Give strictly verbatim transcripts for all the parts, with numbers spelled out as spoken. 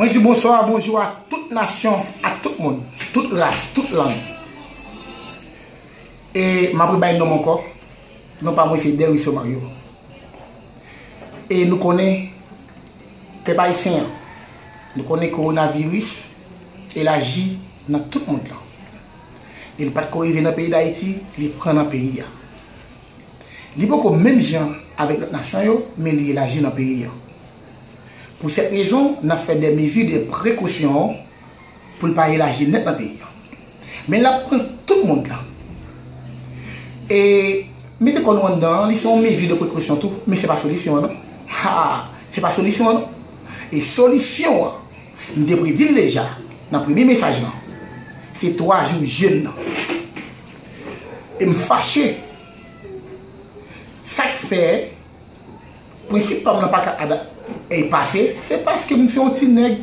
Mwen di bonswa, bonjou a tout nasyon, a tout moun, tout ras, tout lang. E m ap rebay non m ankò. Non pa mwen se Deriso Mario. E nou konnen pèp ayisyen an, nou konnen kowonaviris elaji nan tout mond lan. E li pa t ko rive nan peyi Dayiti, li pran nan peyi a. Li poko menm jan avèk lòt nasyon yo, men li elaji nan peyi a. Pou sèt rezon, n ap fè de mezi de prekosyon pou l pa elaji nèt nan peyi a. Men l ap pran tout mond lan. E mete kò nou anndan an, li se yon mezi de prekosyon tou, men se pa solisyon an non. Ha! Se pa solisyon an non. E solisyon an, m te predi l deja nan premye mesaj lan. Se twa jou jèn nan. E m fache. Sa k fè prensip pa m nan pa ka ada- e pase, se paske m se yon ti nèg,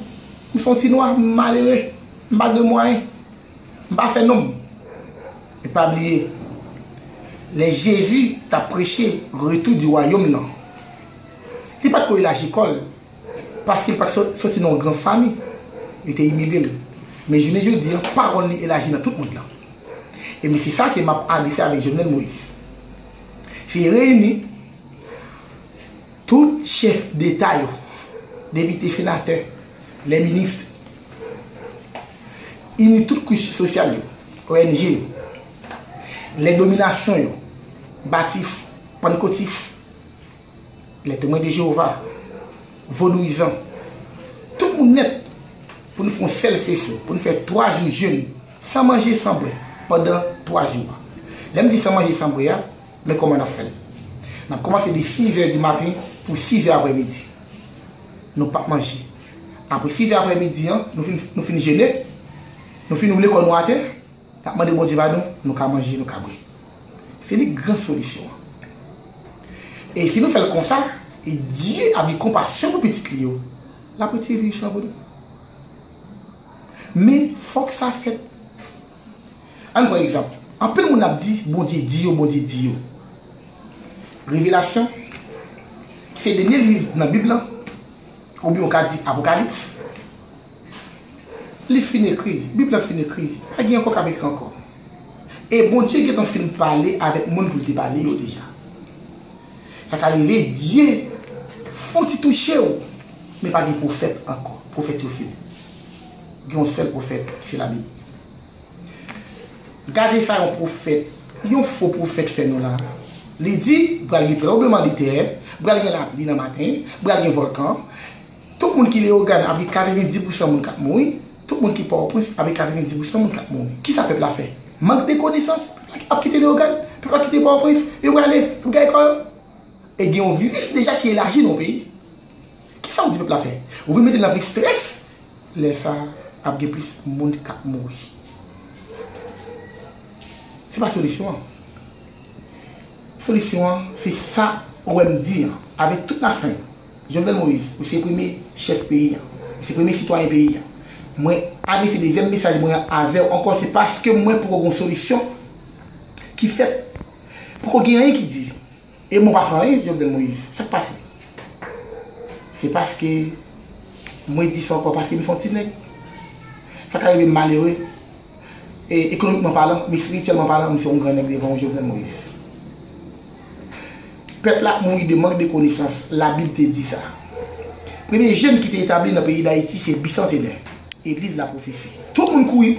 m se yon ti nwa, m malere, m pa gen mwayen, m pa fè nonm. E pa bliye, lè Jezi t ap preche retou di wayòm nan, li pa t ko elaji kò l, paske li pa t sò- sòti nan yon gran fanmi, yo te imilye l. Men jounen jodi a, pawòl li elaji nan tout mond lan. E men se sa ke m ap adrese avèk Jovenel Moïse. Se reyini tout chèf deta yo, depite, senatè, lè minis, ini tout kouch sosyal yo, O N G yo, lè dominasyon yo, batis, pannkotis, lè temwen de Jewova, vodouyizan, tout moun nèt, pou n fè yon sèl feso, pou n fè twa jou jèn, san manje, san bwè, pandan twa jou a. Lè m di san manje, san bwè a, men kòman n ap fè l. N ap kòmanse de sizè di maten pou sizè aprèmidi. Nou p ap manje. Apre sizè aprèmidi an, nou fin, nou fin jene, nou fin woule kò nou atè, n ap mande Bondye padon, nou ka manje, nou ka bwè. Se li gran solisyon an. E si nou fè l konsa, e Dye ap gen konpasyon pou pitit li yo, l ap retire viris lan pou nou. Men, fòk sa fèt. Ann pran egzanp. Anpil moun ap di, Bondye di yo, Bondye di yo. Revelasyon, ki se dènye liv nan Bib lan, oubyen w ka di Apokalips, li fin ekri, Bib lan fin ekri, pa gen ankò k ap ekri ankò. E Bondye gentan fin pale avèk moun pou l te pale yo deja. Sa ka rive, Dye fè yon ti touche w, men pa gen pwofèt ankò. Pwofèt yo fini. Gen yon sèl pwofèt, se Labib. Gade sa yon pwofèt, yon fo pwofèt fè nou la. Li di, pral gen tranblemanntè, pral gen lapli nan maten, pral gen vòlkan. Tout moun ki Leyogàn ap gen katrevenndis pousan moun k ap mouri. Tout moun ki Pòtoprens ap gen katrevenndis pousan moun k ap mouri. Kisa pèp la fè? Mank de konesans. Pèp la ap kite Leyogàn, pèp la ap kite Pòtoprens, yo prale, yo prale kay kò yo. E gen yon viris deja ki elaji nan yon peyi. Kisa w di pèp la fè? Ou vin mete l nan plis estrès. Lè sa a, ap gen plis moun k ap mouri. Se pa solisyon an. Solisyon an, se sa ou wè m di an, avèk tout nasyon yo. Jovenel Moïse, ou se premye chèf peyi an. Ou se premye sitwayen peyi an. Mwen adrese dezyèm mesaj mwen an avè w ankò, se paske mwen poko gen yon solisyon ki fèt. Poko gen anyen ki di. E mwen pa fè anyen, Jovenel Moïse. Sa k pase? Se paske mwen di sa ankò, paske m se yon ti nèg. Sa ka rive m malere, e ekonomikman palan, men espirityèlman palan, m se yon gran nèg devan w, Jovenel Moïse. Pèp la ap mouri de mank de konesans, Labib te di sa. Premye jèn ki te etabli nan peyi Dayiti se bisantenè, egliz lapwofesi. Tout moun kouri.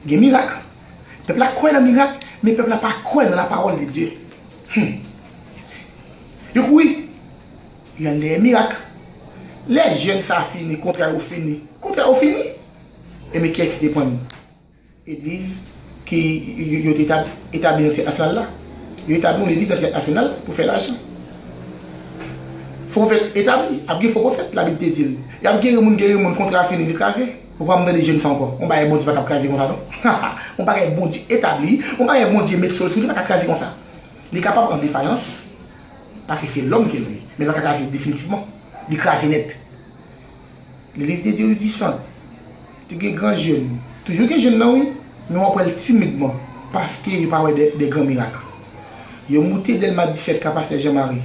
Gen mirak. Pèp la kwè nan mirak, men pèp la pa kwè nan la parole de Dieu. Hmm. Yo kouri. Yo al dèyè mirak. Lè jèn sa fini, kontra yo fini. Kontra yo fini. E men kiyès ki te pran l? Egliz ki yo, yo te etab- etabli nan tèt nasyonal la. Yo etabli yon legliz nan tèt nasyonal pou fè lajan. Fo pwofèt etabli, ap gen fo pwofèt, Labib te di l. Y ap geri moun, geri moun, kontra fini, li kraze. Ou pa janm tande jèn sa ankò. Yon bagay Bondye pa t ap kraze konsa non. Yon bagay Bondye etabli, yon bagay Bondye met sou l, sou li pa ka kraze konsa. Li kapab an defayans, paske se lòm ke l ye, men l pa ka kraze definitivman. Li kraze nèt. Legliz de Dieu du Centre te gen gran jèn. Toujou gen jèn nan wi, men w ap wè l timidman, paske yo pa wè de, de gran mirak. Yo moute Dèlma disèt ka pastè Jean Marie.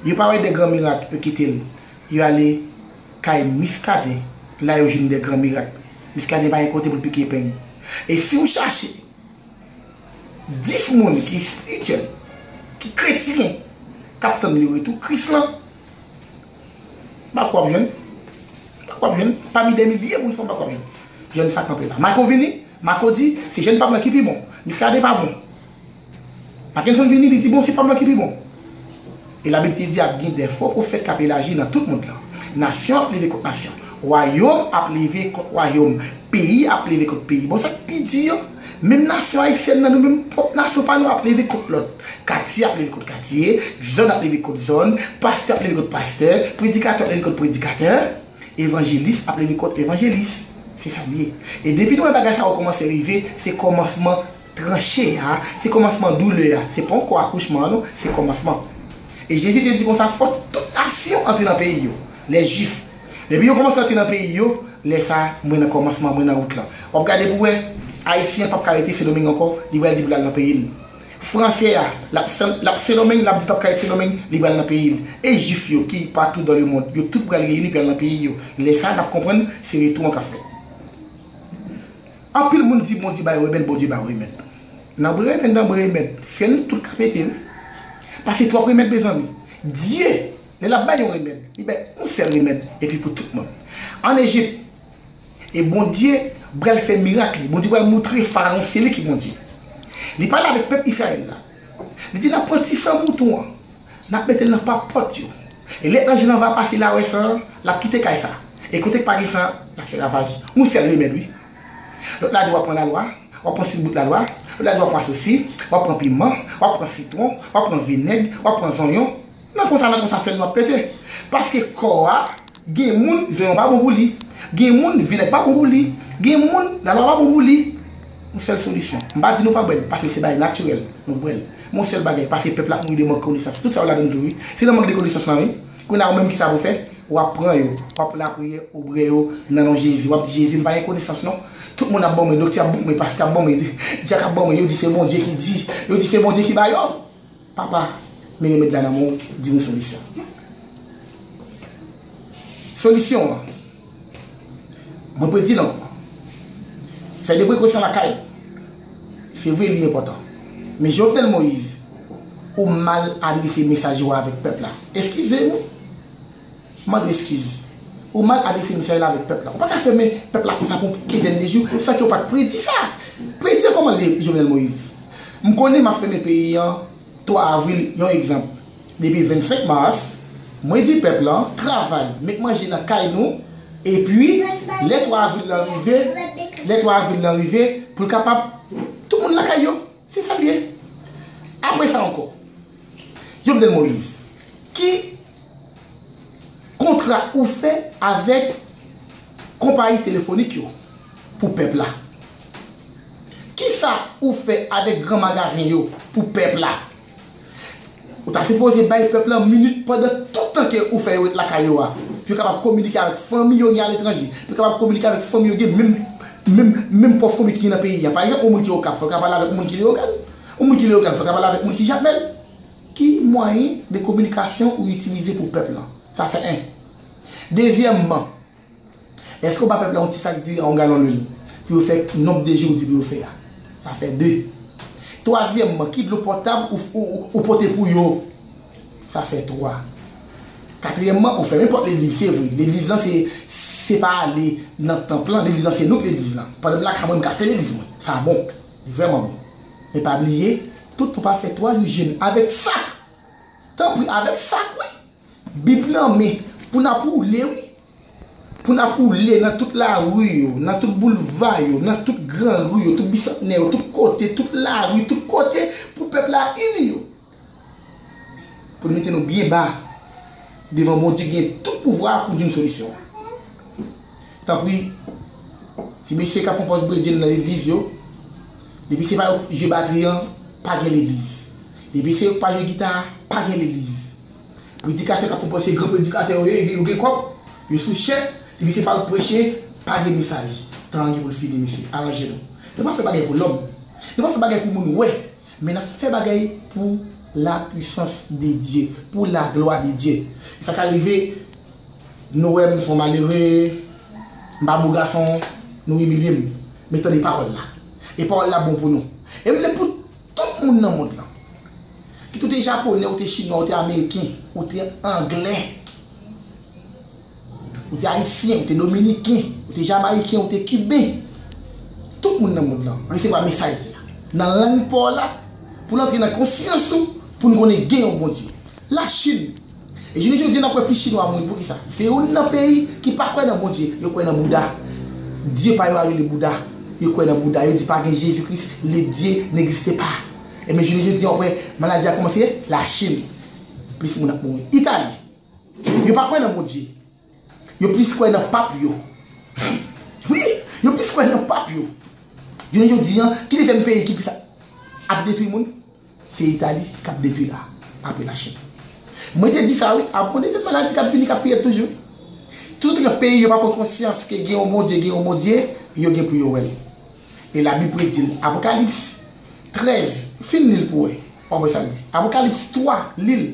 Yo pa wè de gran mirak, yo kite l. Yo ale kay Miskaden, la yo jwenn de gran mirak. Miskaden pa gen kote pou l pike epeng. E si w chache dis moun ki espirityèl, ki kretyen, k ap tann li retou Kris lan, m pa kwè w ap jwenn. M pa kwè w ap jwenn. Pami de milye moun sa, m pa kwè w ap jwenn. Jwenn sa kanpe la. Mako vini, Mako di, se jèn pa m lan ki pi bon. Miskaden pa bon. Mackenson vini, li di, bon, se pa m lan ki pi bon. E Labib te di ap gen de fo pwofèt k ap elaji nan tout mond lan. Nasyon ap leve kont nasyon. Wayòm ap leve kont wayòm. Peyi ap leve kont peyi. Bon, sa k pi di yo, menm nasyon ayisyèn nan, nou menm pwòp nasyon pa nou ap leve kont lòt. Katye ap leve kont katye, zòn ap leve kont zòn, pastè ap leve kont pastè, predikatè ap leve kont predikatè, evanjelis ap leve kont evanjelis. Se sa l ye. E depi nou wè bagay sa yo kòmanse rive, se kòmansman tranche a, se kòmansman doulè a. Se pa ankò akouchman an non, se kòmansman. E Jezi te di konsa, fò tout nasyon antre nan peyi yo. Lè Jwif. Depi yo kòmanse antre nan peyi yo, lè sa a, mwen nan kòmansman, mwen nan wout lan. W ap gade pou w wè, Ayisyen p ap ka rete Sendomeng ankò, li pral di pou l al nan peyi l. Fransè a, l ap Sen, l ap Sendomeng, l ap di p ap ka rete Sendomeng, li pral nan peyi l. E Jwif yo ki patou dans le monde, yo tout pral reyini, pral nan peyi yo. Lè sa a, n ap konprann, se retou an k ap fèt. Anpil moun di Bondye ba yo remèd, Bondye ba yo remèd. Nan bre remèd, nan bre remèd, fyèl nou tout ka pete, wi. Pase twòp remèd, mezanmi. Dye, lè l ap bay yon remèd, li bay yon sèl remèd, epi pou tout moun. Ann Ejip, e Bondye pral fè mirak li. Bondye pral moutre Farawon se li ki Bondye. Li pale avèk pèp Izrayèl la. Li di, n ap pran ti san mouton an, n ap mete l nan papòt yo. E lè anj lan va pase lawè san an, l ap kite kay sa. E kote k pa gen san, l ap fè ravaj. Yon sèl remèd, wi. Lòt la di w ap pran lalwa, w ap pran sik bout lalwa, lòt la di w ap pran asosi, w ap pran piman, w ap pran sitwon, w ap pran vinèg, w ap pran zonyon. Nan konsa, nan konsa, fyèl nou ap pete. Paske kò a, gen moun, zonyon pa bon pou li. Gen moun, vinèg pa bon pou li. Gen moun, lalwa pa bon pou li. Yon sèl solisyon. M pa di nou pa bwè l, paske se bagay natirèl, nou bwè l. Men yon sèl bagay, paske pèp la ap mouri de mank konesans. Tout sa yo ladann tou, wi. Se nan mank de konesans lan, wi. Kounye a, ou menm, kisa pou fè? W ap pran yo, w ap lapriyè, ou bwè yo, nan non Jezi. W ap di, Jezi, m pa gen konesans, non. Tout moun ap ban mwen, doktè ap ban mwen, pastè ap ban mwen, dyak ap ban mwen, yo di se Bondye ki di, yo di se Bondye ki ba yo. Papa, men remèd la nan men w, di nou solisyon. Solisyon an, mwen predi l ankò. Fè de prekosyon lakay. Se vre, li enpòtan. Men Jovenel Moïse, ou mal adrese mesaj ou avèk pèp la. Eskize nou. Mande eskiz. Ou mal adrese mesaj la avèk pèp la. Ou pa ka fèmen pèp la konsa pou yon kenzèn de jou, san ke ou pa t predi sa. Predi an kòman l ye, Jovenel Moïse? M konnen m ap fèmen peyi an twa avril, yon egzanp. Depi vennsenk mas, mwen di pèp lan, travay, met manje nan kay nou, epi, lè twa avril lan rive, lè twa avril lan rive, pou l kapab, tout moun lakay yo. Se sa l ye. Apre sa ankò, Jovenel Moïse, ki kontra ou fè avèk konpayi telefonik yo pou pèp la? Kisa ou fè avèk gran magazen yo pou pèp la? Ou ta sipoze bay pèp la minit pandan tout tan ke ou fè yo ret lakay yo a, pou yo kapab kominike avèk fanmi yo gen aletranje, pou yo kapab kominike avèk fanmi yo gen menm, menm, menm pwòp fanmi ki gen nan peyi a. Pa egzanp, yon moun ki Okap, fò l ka pale avèk yon moun ki Leyogàn. Yon moun ki Leyogàn, fò l ka pale avèk moun ki Jakmèl. Ki mwayen de kominikasyon ou itilize pou pèp lan? Sa fè en. Dezyèmman, èske w ba pèp la yon ti fakti a yon galon lwil pou yo fè nonb de jou ou di pou yo fè a? Sa fè de. Twazyèmman, ki dlo potab ou, ou, ou, ou pote pou yo? Sa fè twa. Katriyèmman, ou fèmen pòt legliz, se vre. Legliz lan, se, se pa ale nan tanp lan, legliz lan, se nou k legliz lan. Pandan m lakay mwen, m ka fè legliz mwen. Sa bon. Li vrèman bon. Men pa bliye, tout nou pa fè twa jou jèn avèk sak. Tanpri, avèk sak, wi. Bib nan men, pou n ap woule, wi. Pou n ap woule nan tout lari yo, nan tout boulva yo, nan tout gran ri yo, tout Bisantnè yo, tout kote, tout lari, tout kote, pou pèp la ini yo. Pou n mete nou byen ba devan Bondye ki gen tout pouvwa a pou n jwenn solisyon an. Tanpri, ti mesye k ap konpòz bredjenn nan legliz yo, depi se pa yo k jwe batri an, pa gen legliz. Depi se yo k pa jwe gita a, pa gen legliz. Predikatè k ap konpòze gran predikatè yo ye, yo gen kòb, yo sou chè, epi se pa yo k preche, pa gen mesaj. Tan an gen pou l fini, mesye. Aranje nou. Nou pa fè bagay pou lòm. Nou pa fè bagay pou moun wè. Men n ap fè bagay pou la puissance de Dieu, pour la gloire de Dieu. Sa ka rive, Nou wè m se yon malere, m pa bo gason, nou imilye m. Men tande pawòl la. E pawòl la bon pou nou. E m vle pou tout moun nan mond lan. Kit ou te japonè, ou te chinwa, ou te ameriken, ou te anglè, ou te ayisyen, ou te dominiken, ou te jamayiken, ou te kiben. Tout moun nan mond lan resevwa mesaj la nan lang pa w la, pou l antre nan konsyans ou, pou n konnen gen yon Bondye. Lachin. E jounen jodi a, n ap wè plis chinwa mouri. Poukisa? Se youn nan peyi ki pa kwè nan Bondye. Yo kwè nan Bouda. Dye pa yo a rele Bouda. Yo kwè nan Bouda. Yo di pa gen Jezi Kris. Le Dieu n'existe pas. Ebyen, jounen jodi a, w ap wè maladi a kòmanse. Lachin. Plis moun ap mouri. Itali. Yo pa kwè nan Bondye. Yo plis kwè nan pap yo. Wi, yo plis kwè nan pap yo. Jounen jodi a, ki dezyèm peyi ki plis ap detwi moun? Se Itali k ap detwi la, apre Lachin. Mwen te di sa, wi, ap gon dezyèm maladi k ap vini, k ap pi rèd toujou. Tout lòt peyi yo pa pran konsyans ke gen yon Bondye, gen yon Bondye, yo gen pou yo wè l. E Labib predi l. Apokalips trèz, fin li l pou wè. W ap wè sa l di. Apokalips twa, li l.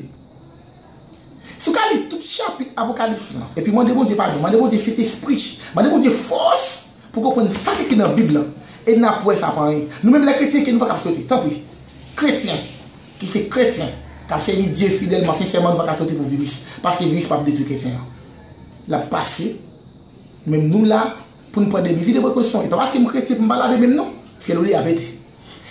Si w ka li tout chapit Apokalips lan, epi mande Bondye padon, mande Bondye Sentespri, mande Bondye fòs pou w konprann sa k ekri nan Bib lan, e n ap wè sa pa anyen. Nou menm lè kretyen ke nou pa kab sote, tanpri. Kretyen, ki se kretyen, k ap sèvi Dye fidèlman, sensèman, nou pa ka sote pou viris, paske viris p ap detwi kretyen an. L ap pase, menm nou la, pou n pran de mezi de prekosyon. E pa paske m kretyen pou m pa lave men m non, fyèl ou deja pete.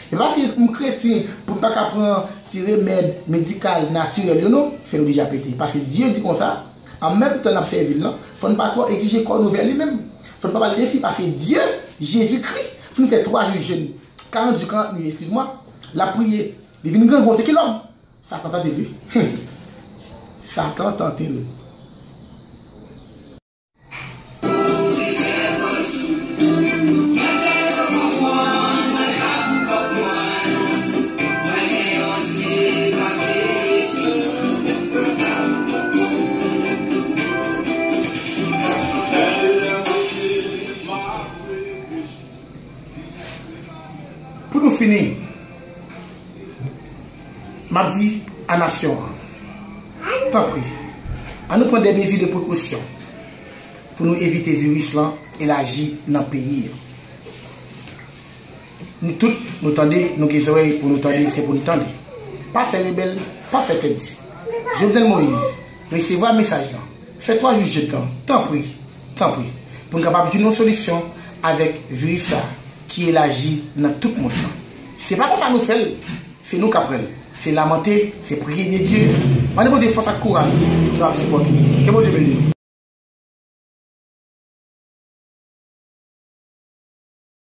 E pa paske m kretyen pou m pa ka pran ti remèd medikal natirèl yo non, fyèl ou deja pete. Paske Dye di konsa, an menm tan n ap sèvi l lan, fò n pa twò egzije kò nou vè li menm. Fò n pa ba l defi, paske Dye, Jezikri, fin fè twa jou jèn, karant jou, karant nuit, eskiz mwa, l ap priye, li vin grangou, te ki lòm. Satan tante l, wi. Satan tante l. Pou nou fini, m ap di a nasyon an, tanpri, ann nou pran de mezi de prekosyon pou nou evite viris lan elaji nan peyi an. Nou tout, nou tande, nou gen zòrèy pou nou tande, se pou nou tande. Pa fè rebèl, pa fè tèt di. Jovenel Moïse, resevwa mesaj lan. Fè twa jou jèn tan, tanpri, tanpri, pou n kapab jwenn yon solisyon avèk viris sa ki elaji nan tout mond lan. Se pa konsa nou fè l, se nou k ap fè l. Se lamante, se priye de Dye. Mande Bondye fòs ak kouraj pou nou ap sipòte. Ke Bondye beni nou.